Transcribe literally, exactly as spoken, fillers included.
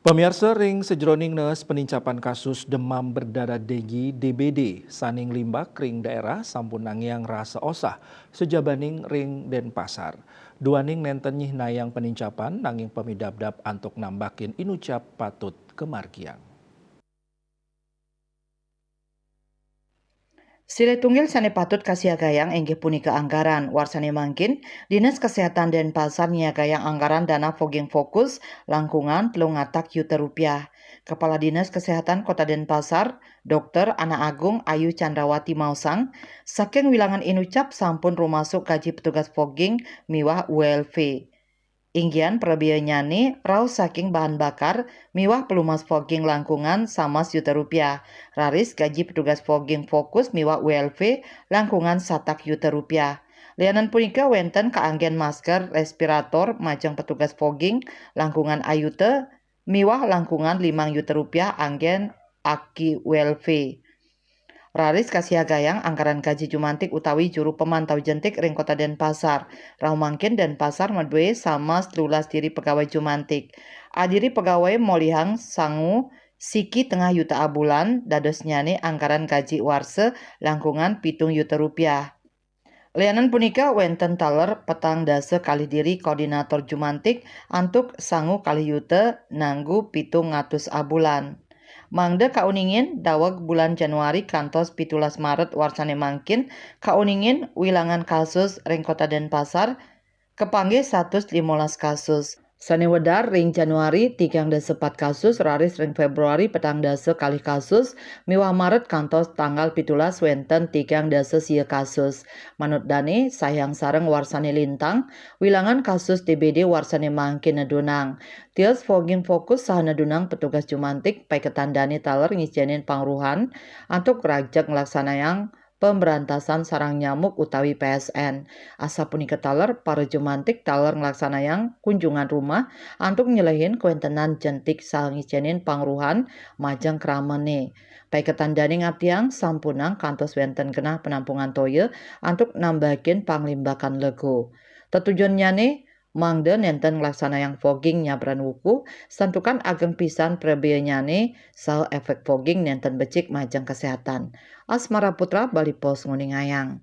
Pamiarsa, ring sajroning neus penincapan kasus demam berdarah denggi D B D, saning limbak ring daerah sampun nangiang rasa osah sajabaning ring Denpasar. Duaning nenten nyihnayang penincapan, nanging pamidabdab antuk nambakin inucap patut kamargiang. Silih tunggil sane patut kasiagayang inggih punika anggaran. Warsane mangkin, Dinas Kesehatan Denpasar nyiagayang anggaran dana fogging fokus langkungan telung atak yuta rupiah. Kepala Dinas Kesehatan Kota Denpasar, Dokter Ana Agung Ayu Chandrawati maosang, saking wilangan inucap sampun rumasuk gaji petugas fogging miwah U L V. Inggihan prabeanyane rauh saking bahan bakar miwah pelumas fogging langkungan samas yuta rupiah, raris gaji petugas fogging fokus miwah U L V langkungan satak yuta rupiah. Lianan punika wenten kaanggen masker, respirator, majeng petugas fogging langkungan ayuta, miwah langkungan limang yuta rupiah anggen aki U L V. Raris kasiagayang anggaran gaji jumantik utawi juru pemantau jentik ring Kota Denpasar. Rauh mangkin Denpasar madue samas telulas diri pegawai jumantik. Adiri pegawai molihang sangu siki tengah yuta abulan, dadosnyane anggaran gaji warsa langkungan pitung yuta rupiah. Lianan punika wenten taler petang dasa kalih diri koordinator jumantik antuk sangu kalih yuta nanggu pitung atus abulan. Mangda kauningin, daweg bulan Januari kantos pitulas Maret warsane mangkin, kauningin wilangan kasus ring Kota Denpasar kapanggih satus limolas kasus. Sane wedar ring Januari tigang dasa pat kasus, raris ring Februari petang dasa kalih kasus, miwah Maret kantos tanggal pitulas wenten tigang dasa sia kasus. Manut dane, sayang sareng warsane lintang, wilangan kasus D B D warsane mangkin nedunang. Tios fogging fokus saha nedunang petugas jumantik paiketan dane taler ngicenin pangruhan antuk rajeg nglaksanayang pemberantasan sarang nyamuk utawi P S N. Asapunika taler para jumantik taler nglaksanayang kunjungan rumah antuk nyelehin kawentenan jentik saha ngicenin pangruhan majeng kramane. Paiketan dane ngabdiang sampunang kantos wenten genah penampungan toya antuk nambahaken panglimbakan lego. Tetujonnyane mangda nenten nglaksanayang fogging nyabran wuku, santukan ageng pisan prabeanyane saha efek fogging nenten becik majeng kesehatan. Asmara Putra, Bali Post, nguningayang.